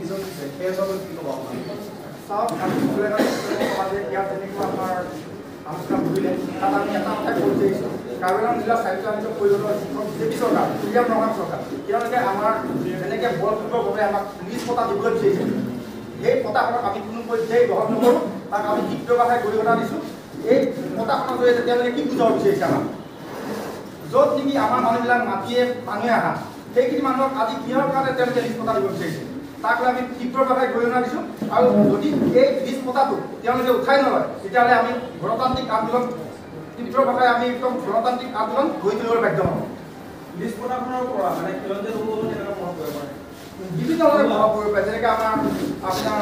অভিযোগ দিছে, সেই বাবদ কি ক'ব আপোনালোকে? চাওক, আমি সমাজে ইয়াত যেনেকুৱা আমাৰ আলোচনা কৰিলে, তাত আমি এটা কথাই কৈ বিচাৰিছোঁ, কাৰ্বি আংলং জিলা স্বায়ত্তশাসিত পৰিষদৰ যিখন বিজেপি চৰকাৰ, তুলিৰাম ৰংহাং চৰকাৰ, তেওঁলোকে আমাৰ যেনেকৈ বলপূৰ্বকভাৱে আমাক লিজ পটা দিবলৈ বিচাৰিছে, সেই পটাখনক আমি কোনো পৰ্যায়ে গ্ৰহণ নকৰোঁ। তাক আমি তীব্ৰ ভাষাই গৰিহণা দিছোঁ। এই পটাখনৰ জৰিয়তে তেওঁলোকে কি বুজাব বিচাৰিছে আমাক? য'ত নেকি আমাৰ মানুহবিলাক মাটিয়ে মানুহে আহা, সেইখিনি মানুহক আজি কিহৰ কাৰণে তেওঁলোকে লিজ পটা দিব বিচাৰিছে, তাক লৈ আমি তীব্ৰ ভাষাই গৰিহণা দিছোঁ। আৰু যদি এই লিজ পটাটো তেওঁলোকে উঠাই নলয়, তেতিয়াহ'লে আমি গণতান্ত্ৰিক আন্দোলন তীব্ৰ ভাষাই আমি একদম গণতান্ত্ৰিক আন্দোলন গঢ়ি তুলিবলৈ বাধ্য হ'ম। লিজ পটাখনৰ পৰা মানে খিলঞ্জীয়া লোকসকলৰ কেনেকুৱা প্ৰভাৱ পৰিব পাৰে? বিভিন্ন ধৰণৰ প্ৰভাৱ পৰিব পাৰে। যেনেকৈ আমাৰ আপোনাৰ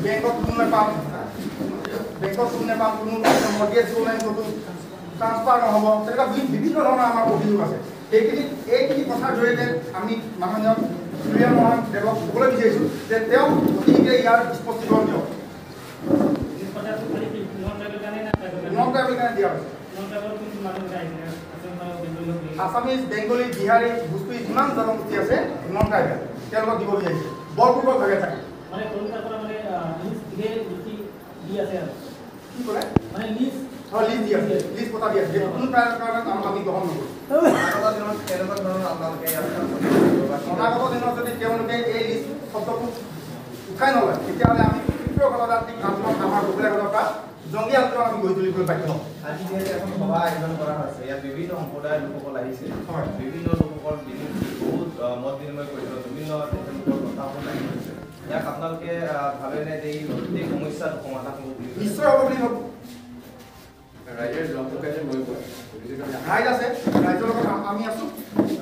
বেংকত লোন নাপাম, বেংকত লোন নাপাম, কোনো মৰ্গেজ লোন নাই, ক'তো ট্ৰান্সফাৰ নহ'ব, তেনেকুৱা বিভিন্ন ধৰণৰ আমাৰ অভিযোগ আছে। এইখিনি কথাৰ জৰিয়তে আমি মাননীয় তুলিৰাম ৰংহাং দেৱক ক'বলৈ বিচাৰিছোঁ যে তেওঁ অতি শীঘ্ৰে ইয়াৰ স্পষ্টীকৰণ দিয়ক। নন ট্ৰাইবেল কাৰণে দিয়া হৈছে। আছামিজ, বেংগলী, বিহাৰী, ভোজপুৰী যিমান জনগোষ্ঠী আছে নন ট্ৰাইবেল, তেওঁলোকক দিব বিচাৰিছে বলপূৰ্বকভাৱে থাকে। কি ক'লে? লিজ দি আছে, লিজ পটা দি আছে। সেইটো কোনো কাৰণত আমি গ্ৰহণ নকৰোঁ। অনাগত দিনত যদি তেওঁলোকে এই লিজ শব্দটো উঠাই নলয়, তেতিয়াহ'লে আমি তীব্ৰ গণতান্ত্ৰিক আন্দোলন আমাৰ বকলীয়াঘাটৰ পৰা জংগী আন্দোলন আমি গঢ়ি তুলিবলৈ বাধ্য হ'ম। আজি যিহেতু এখন সভা আয়োজন কৰা হৈছে, ইয়াত বিভিন্ন সম্প্ৰদায়ৰ লোকসকল আহিছে, বিভিন্ন লোকসকল বহুত মত বিনিময় কৰিছে, বিভিন্ন তেখেতলোকৰ কথাবোৰ দাঙি ধৰিছে। ইয়াক আপোনালোকে ভাবেনে যে এই গোটেই সমস্যাটো সমাধান হ'ব বুলি? নিশ্চয় হ'ব বুলি ভাবোঁ। ৰাইজ আছে, ৰাইজৰ লগত আমি আছোঁ।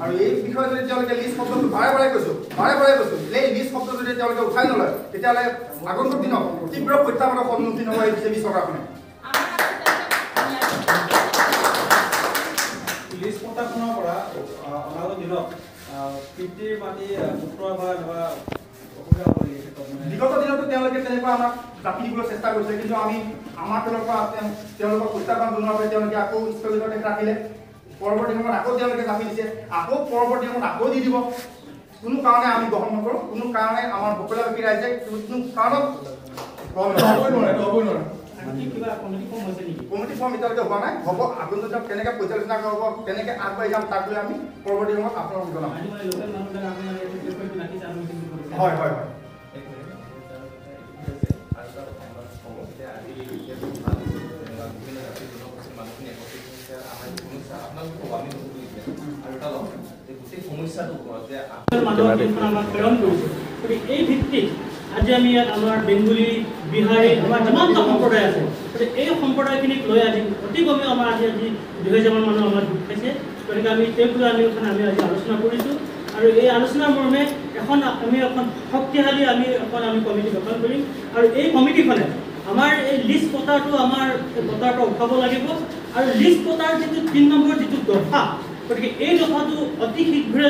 আৰু এই বিষয়ে যদি তেওঁলোকে লিজ শব্দটো বাৰে বাৰে কৈছোঁ, বাৰে বাৰে কৈছোঁ, এই লিজ শব্দ যদি তেওঁলোকে উঠাই নলয়, তেতিয়াহ'লে আগন্তুক দিনত তীব্ৰ প্ৰত্যাহ্বানৰ সন্মুখীন হ'ব এই বিজেপি চৰকাৰখনে। লিজ পট্টাখনৰ পৰা অনাগত দিনত পিতৃৰ মাটি পুত্ৰ বা এনেকুৱা অসুবিধা হ'ব নেকি? বিগত দিনতো তেওঁলোকে তেনেকুৱা আমাক জাপি দিবলৈ চেষ্টা কৰিছে, কিন্তু আমি আমাৰ ফালৰ পৰা তেওঁলোকক প্ৰত্যাহ্বান জনোৱাৰ বাবে তেওঁলোকে আকৌ স্থগিতাদেশ ৰাখিলে। পৰৱৰ্তী সময়ত আকৌ তেওঁলোকে জাপি দিছে, আকৌ পৰৱৰ্তী সময়ত আকৌ দি দিব। কোনো কাৰণে আমি গ্ৰহণ নকৰোঁ, কোনো কাৰণে আমাৰ বকলীয়াবাসী ৰাইজে কোনো কাৰণত গ্ৰহণ নকৰে। কমিটি ফৰ্ম এতিয়ালৈকে হোৱা নাই, হ'ব। আগন্তুক দিনত কেনেকৈ পৰ্যালোচনা কৰা হ'ব, কেনেকৈ আগবাঢ়ি যাম, তাক লৈ আমি পৰৱৰ্তী সময়ত আপোনালোকক জনাম। হয় হয় হয়। এই ভিত্তিত আজি আমি ইয়াত আমাৰ বেংগলী, বিহাৰী, আমাৰ যিমানটা সম্প্ৰদায় আছে, গতিকে এই সম্প্ৰদায়খিনিক লৈ আজি অতি কমেও আমাৰ আজি আজি 2000মান মানুহ আমাৰ গোট খাইছে। গতিকে আমি তেওঁক লৈ আমি এখন আমি আজি আলোচনা কৰিছোঁ আৰু এই আলোচনাৰ মৰ্মে এখন আমি এখন শক্তিশালী আমি এখন আমি কমিটি গঠন কৰিম। আৰু এই কমিটিখনে আমাৰ এই লিষ্ট পটাটো আমাৰ পটাৰ পৰা উঠাব লাগিব। আৰু লিষ্ট পটাৰ যিটো 3 নম্বৰ যিটো দফা, গতিকে এই দফাটো অতি শীঘ্ৰে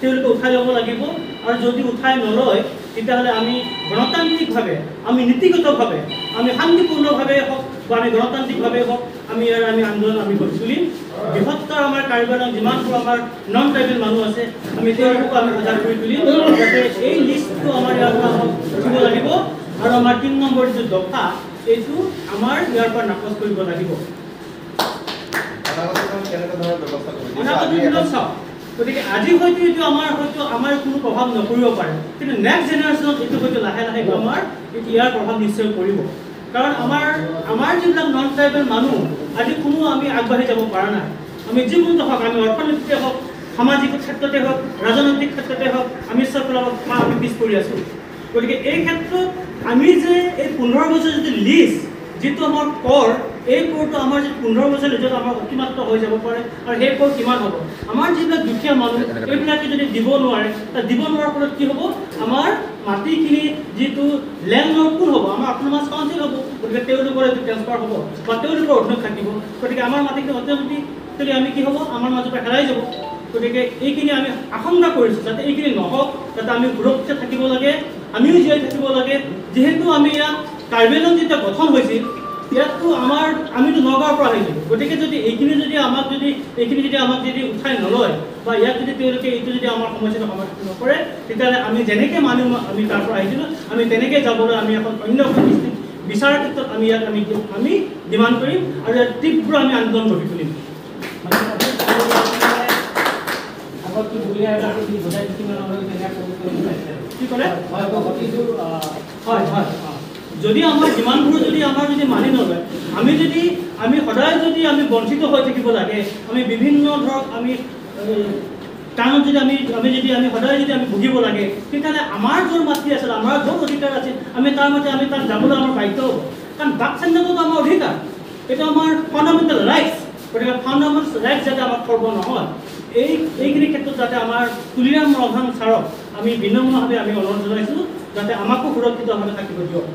তেওঁলোকে উঠাই ল'ব লাগিব। আৰু যদি উঠাই নলয়, তেতিয়াহ'লে আমি গণতান্ত্ৰিকভাৱে, আমি নীতিগতভাৱে, আমি শান্তিপূৰ্ণভাৱে হওক বা আমি গণতান্ত্ৰিকভাৱে হওক, আমি ইয়াৰ আমি আন্দোলন আমি গঢ়ি তুলিম। বৃহত্তৰ আমাৰ কাৰ্বি আংলং যিমানবোৰ আমাৰ নন ট্ৰাইবেল মানুহ আছে, আমি তেওঁলোকো আমি সজাগ কৰি তুলিম, যাতে এই লিষ্টটো আমাৰ ইয়াৰ পৰা উঠিব লাগিব। আৰু আমাৰ 3 নম্বৰ যিটো দফা, এইটো আমাৰ ইয়াৰ পৰা নাকচ কৰিব লাগিব। অনাগত দিনত চাওক, গতিকে আজি হয়তো এইটো আমাৰ হয়তো আমাৰ কোনো প্ৰভাৱ নপৰিব পাৰে, কিন্তু নেক্সট জেনেৰেশ্যনত এইটো হয়তো লাহে লাহে আমাৰ এইটো ইয়াৰ প্ৰভাৱ নিশ্চয় পৰিব। কাৰণ আমাৰ যিবিলাক নন ট্ৰাইবেল মানুহ আজি কোনো আমি আগবাঢ়ি যাব পৰা নাই। আমি যিকোনো হওক, আমি অৰ্থনীতিতে হওক, সামাজিক ক্ষেত্ৰতে হওক, ৰাজনৈতিক ক্ষেত্ৰতে হওক, আমি চব ফালৰ পৰা আমি পিছ পৰি আছোঁ। গতিকে এই ক্ষেত্ৰত আমি যে এই 15 বছৰ যিটো লিষ্ট, যিটো আমাৰ কৰ, এই কৰটো আমাৰ যি 15 বছৰ লিজত আমাৰ অতিমাত্ৰা হৈ যাব পাৰে। আৰু সেই কৰ কিমান হ'ব, আমাৰ যিবিলাক দুখীয়া মানুহ এইবিলাকে যদি দিব নোৱাৰে, তাত দিব নোৱাৰাৰ ফলত কি হ'ব, আমাৰ মাটিখিনি যিটো লেণ্ডলৰ্ড কোন হ'ব, আমাৰ অট'নমাছ কাউঞ্চিল হ'ব। গতিকে তেওঁলোকৰ এইটো ট্ৰেন্সফাৰ হ'ব বা তেওঁলোকৰ অধীনত থাকিব। গতিকে আমাৰ মাটিখিনি অট'মেটিকেলি আমি কি হ'ব, আমাৰ মাজৰ পৰা হেৰাই যাব। গতিকে এইখিনি আমি আশংকা কৰিছোঁ যাতে এইখিনি নহওক, যাতে আমি সুৰক্ষিত থাকিব লাগে, আমিও জীয়াই থাকিব লাগে। যিহেতু আমি ইয়াত কাৰ্বি আংলং যেতিয়া গঠন হৈছিল, ইয়াততো আমাৰ আমিতো নগাঁৱৰ পৰা আহিছোঁ, গতিকে যদি এইখিনি যদি আমাক যদি এইখিনি যদি আমাক যদি উঠাই নলয় বা ইয়াত যদি তেওঁলোকে এইটো যদি আমাৰ সমস্যাটো সমাধান নকৰে, তেতিয়াহ'লে আমি যেনেকৈ মানুহ আমি তাৰ পৰা আহিছিলোঁ আমি তেনেকৈ যাবলৈ আমি এখন অন্য এখন ডিষ্ট্ৰিক্ট বিচাৰাৰ ক্ষেত্ৰত আমি ইয়াত আমি আমি ডিমাণ্ড কৰিম আৰু ইয়াত তীব্ৰ আমি আন্দোলন গঢ়ি তুলিম। কি ক'লে? হয় হয়, যদি আমাৰ ডিমাণ্ডবোৰ যদি আমাৰ যদি মানি নলয়, আমি যদি আমি সদায় যদি আমি বঞ্চিত হৈ থাকিব লাগে, আমি বিভিন্ন ধৰক আমি কাৰণত যদি আমি আমি যদি আমি সদায় যদি আমি ভুগিব লাগে, তেতিয়াহ'লে আমাৰ য'ৰ মাতৃ আছিল, আমাৰ য'ৰ অধিকাৰ আছিল, আমি তাৰ মতে আমি তাত যাবলৈ আমাৰ বাধ্য হ'ব। কাৰণ বাক স্বাধীনতাটো আমাৰ অধিকাৰ, এইটো আমাৰ ফাণ্ডামেণ্টেল ৰাইটছ। গতিকে ফাণ্ডামেণ্টেল ৰাইটছ যাতে আমাক খৰ্ব নহয়, এইখিনি ক্ষেত্ৰত যাতে আমাৰ তুলিৰাম ৰংহাং ছাৰক আমি বিনম্ৰভাৱে আমি অনুৰোধ জনাইছোঁ যাতে আমাকো সুৰক্ষিতভাৱে থাকিব দিয়ক।